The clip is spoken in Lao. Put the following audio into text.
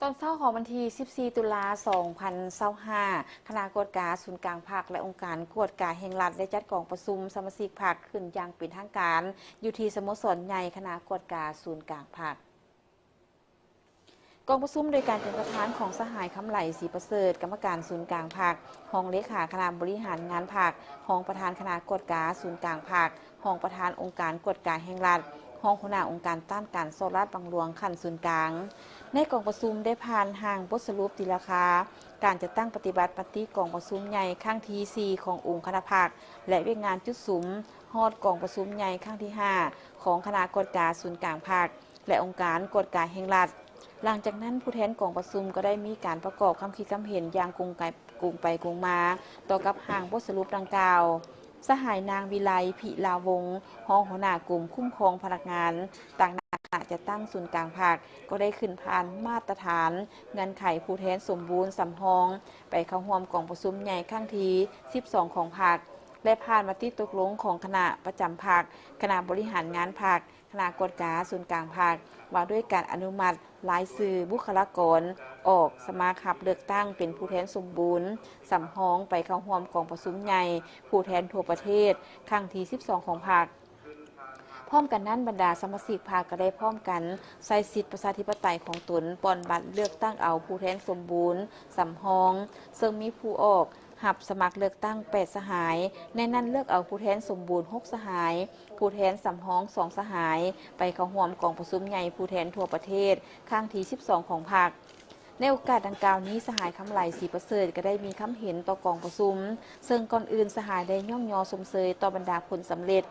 ຕອນເຊົ້າຂອງວັນທີສິບສີ່ ຕຸລາ ສອງພັນຊາວຫ້າ ຄະນະກວດກາສູນກາງພັກ ແລະ ອົງການກວດກາແຫ່ງລັດ ໄດ້ຈັດກອງປະຊຸມສະມາຊິກພັກຂຶ້ນຢ່າງເປັນທາງການ ຢູ່ທີ່ສະໂມສອນໃຫຍ່ຄະນະກວດກາສູນກາງພັກ. ກອງປະຊຸມໂດຍການເປັນປະທານຂອງສະຫາຍ ຄຳໄຫຼ ສີປະເສີດ ກຳມະການສູນກາງພັກ, ຮອງເລຂາຄະນະບໍລິຫານງານພັກ, ຮອງປະທານຄະນະກວດກາສູນກາງພັກ, ຮອງປະທານອົງການກວດກາແຫ່ງລັດ, ຮອງຫົວໜ້າອົງການຕ້ານການສໍ້ລາດບັງຫຼວງຂັ້ນສູນກາງ. ໃນກອງປະຊຸມໄດ້ຜ່ານຮ່າງບົດສະຫຼຸບຕີລາຄາ ການຈັດຕັ້ງປະຕິບັດມະຕິກອງປະຊຸມໃຫຍ່ຄັ້ງທີສີ່ຂອງອົງຄະນະພັກ ແລະ ວຽກງານຈຸດສຸມຮອດກອງປະຊຸມໃຫຍ່ຄັ້ງທີຫ້າຂອງຄະນະກວດກາສູນກາງພັກ ແລະ ອົງການກວດກາແຫ່ງລັດ. ຫຼັງຈາກນັ້ນ, ຜູ້ແທນກອງປະຊຸມກໍໄດ້ມີການປະກອບຄຳຄິດຄຳເຫັນຢ່າງກົງໄກ ກົງໄປກົງມາຕໍ່ກັບຮ່າງບົດສະຫຼຸບດັ່ງກ່າວ. ສະຫາຍນາງ ວິໄລ ພິລາວົງ ຮອງຫົວໜ້າກົມຄຸ້ມຄອງພະນັກງານ ຕາງໜ້າຄະນະຈັດຕັ້ງສູນກາງພັກ ກໍໄດ້ຂຶ້ນຜ່ານມາດຕະຖານເງື່ອນໄຂຜູ້ແທນສົມບູນສຳຮອງ ໄປເຂົ້າຮ່ວມກອງປະຊຸມໃຫຍ່ຄັ້ງທີສິບສອງຂອງພັກ ແລະ ຜ່ານມະຕິຕົກລົງຂອງຄະນະປະຈຳພັກ, ຄະນະບໍລິຫານງານພັກ, ຄະນະກວດກາສູນກາງພັກ ວ່າດ້ວຍການອະນຸມັດລາຍຊື່ບຸກຄະລາກອນອອກສະໝັກຮັບເລືອກຕັ້ງເປັນຜູ້ແທນສົມບູນສຳຮອງໄປເຂົ້າຮ່ວມກອງປະຊຸມໃຫຍ່ຜູ້ແທນທົ່ວປະເທດຄັ້ງທີສິບສອງຂອງພັກ. ພ້ອມກັນນັ້ນ, ບັນດາສະມາຊິກພັກກໍໄດ້ພ້ອມກັນໃຊ້ສິດປະຊາທິປະໄຕຂອງຕົນ ປ່ອນບັດເລືອກຕັ້ງເອົາຜູ້ແທນສົມບູນສຳຮອງ, ເຊິ່ງມີຜູ້ອອກຮັບສະໝັກເລືອກຕັ້ງແປດສະຫາຍ, ໃນນັ້ນເລືອກເອົາຜູ້ແທນສົມບູນຫົກສະຫາຍ, ຜູ້ແທນສຳຮອງສອງສະຫາຍ ໄປເຂົ້າຮ່ວມກອງປະຊຸມໃຫຍ່ຜູ້ແທນທົ່ວປະເທດຄັ້ງທີສິບສອງຂອງພັກ. ໃນໂອກາດດັ່ງກ່າວນີ້, ສະຫາຍ ຄຳໄຫຼ ສີປະເສີດ ກໍໄດ້ມີຄຳເຫັນຕໍ່ກອງປະຊຸມ, ເຊິ່ງກ່ອນອື່ນສະຫາຍໄດ້ຍ້ອງຍໍຊົມເຊີຍຕໍ່ບັນດາຜົນສຳເລັດ